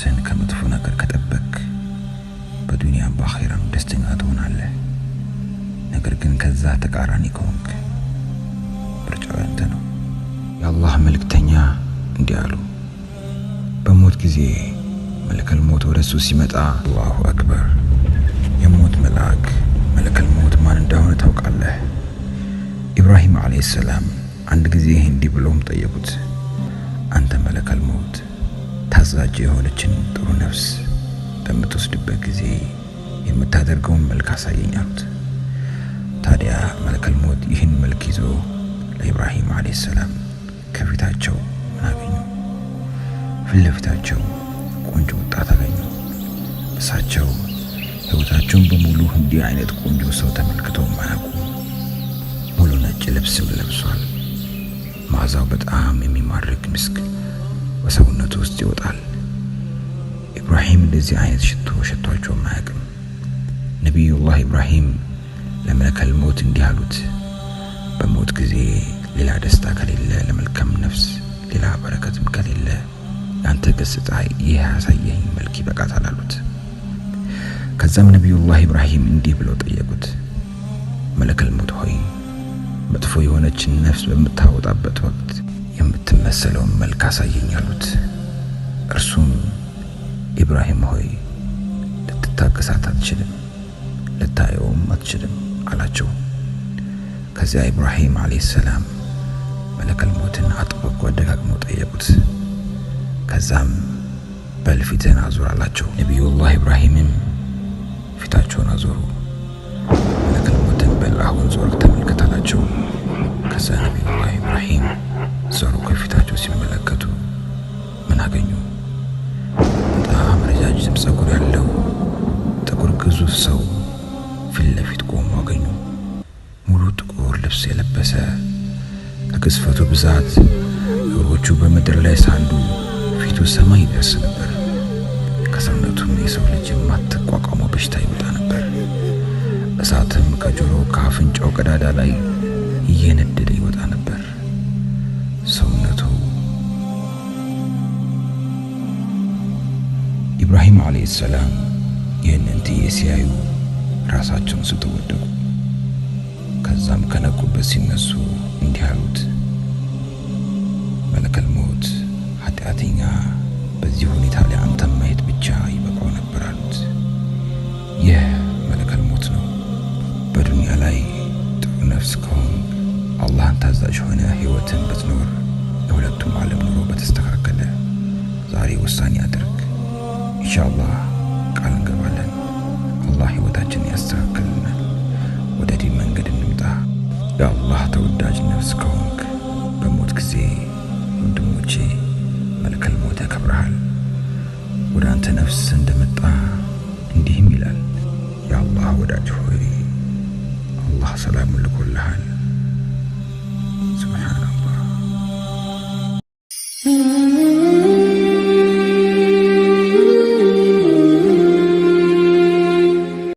ራስህን ከመጥፎ ነገር ከጠበቅ በዱንያም በአኺራም ደስተኛ ትሆናለህ። ነገር ግን ከዛ ተቃራኒ ከሆንክ ምርጫው ያንተ ነው። የአላህ መልእክተኛ እንዲህ አሉ፣ በሞት ጊዜ መለከል ሞት ወደ እሱ ሲመጣ አላሁ አክበር፣ የሞት መልአክ መለከል ሞት ማን እንደሆነ ታውቃለህ? ኢብራሂም ዓለይሂ ሰላም አንድ ጊዜ እንዲህ ብለውም ጠየቁት፣ አንተ መለከል ሞት ታዛዥ የሆነችን ጥሩ ነፍስ በምትወስድበት ጊዜ የምታደርገውን መልክ አሳየኝ አሉት። ታዲያ መለከል ሞት ይህን መልክ ይዞ ለኢብራሂም ዓለይሂ ሰላም ከፊታቸው ምን አገኙ? ፊት ለፊታቸው ቆንጆ ወጣት አገኙ። እሳቸው ሕይወታቸውን በሙሉ እንዲህ አይነት ቆንጆ ሰው ተመልክተው አያውቁም። ሙሉ ነጭ ልብስም ለብሷል። መዓዛው በጣም የሚማርክ ምስክ በሰውነቱ ውስጥ ይወጣል። ኢብራሂም እንደዚህ አይነት ሽቶ ሸቷቸውም አያውቅም። ነቢዩላህ ኢብራሂም ለመለከል ሞት እንዲህ አሉት፣ በሞት ጊዜ ሌላ ደስታ ከሌለ፣ ለመልካም ነፍስ ሌላ በረከትም ከሌለ ያንተ ገጽታ ይህ ያሳየኝ መልክ ይበቃታል አሉት። ከዛም ነቢዩላህ ኢብራሂም እንዲህ ብለው ጠየቁት፣ መለከል ሞት ሆይ መጥፎ የሆነችን ነፍስ በምታወጣበት ወቅት የምትመሰለውን መልክ አሳየኝ አሉት። እርሱም ኢብራሂም ሆይ ልትታገሳት አትችልም፣ ልታየውም አትችልም አላቸው። ከዚያ ኢብራሂም ዓለይሂ ሰላም መለከል ሞትን አጥብቆ ደጋግመው ጠየቁት። ከዛም በል ፊትህን አዙር አላቸው። ነቢዩላህ ኢብራሂምም ፊታቸውን አዞሩ። መለከል ሞትን በል አሁን ዞር ተመልከት አላቸው። ከዛ ነቢዩላህ ኢብራሂም ዞሩ ከፊታቸው ሲመለከቱ ምን አገኙ? በጣም ረጃጅም ጸጉር ያለው ጥቁር ግዙፍ ሰው ፊት ለፊት ቆሞ አገኙ። ሙሉ ጥቁር ልብስ የለበሰ ከግዝፈቱ ብዛት እግሮቹ በምድር ላይ ሳሉ ፊቱ ሰማይ ይደርስ ነበር። ከሰውነቱም የሰው ልጅ የማትቋቋመው በሽታ ይወጣ ነበር። እሳትም ከጆሮ ከአፍንጫው ቀዳዳ ላይ እየነደደ ይወጣ ነበር። ሰውነቱ ኢብራሂም ዓለይሂ ሰላም ይህንን ትዕይንት ሲያዩ ራሳቸውን ስተው ወደቁ። ከዛም ከነቁበት ሲነሱ እንዲህ አሉት፣ መለከል ሞት ኃጢአተኛ በዚህ ሁኔታ ላይ አንተን ማየት ብቻ ይበቃው ነበር አሉት። ይህ መለከል ሞት ነው። በዱንያ ላይ ጥሩ ነፍስ ከሆንክ አላህን ታዛዥ ሆነ ህይወትን ብትኖር የሁለቱም ዓለም ኑሮ በተስተካከለ ዛሬ ውሳኔ አድርግ። ኢንሻአላህ ቃል እንገባለን። አላህ ህይወታችንን ያስተካክልናል። ወደ ዲን መንገድ እንምጣ። የአላህ ተወዳጅ ነፍስ ከሆንክ በሞት ጊዜ ወንድሞቼ መለከል ሞት ያከብረሃል። ወደ አንተ ነፍስ እንደመጣ እንዲህም ይላል፣ የአላህ ወዳጅ ሆይ አላህ ሰላሙን ልኮልሃል። ሱብሓነላህ።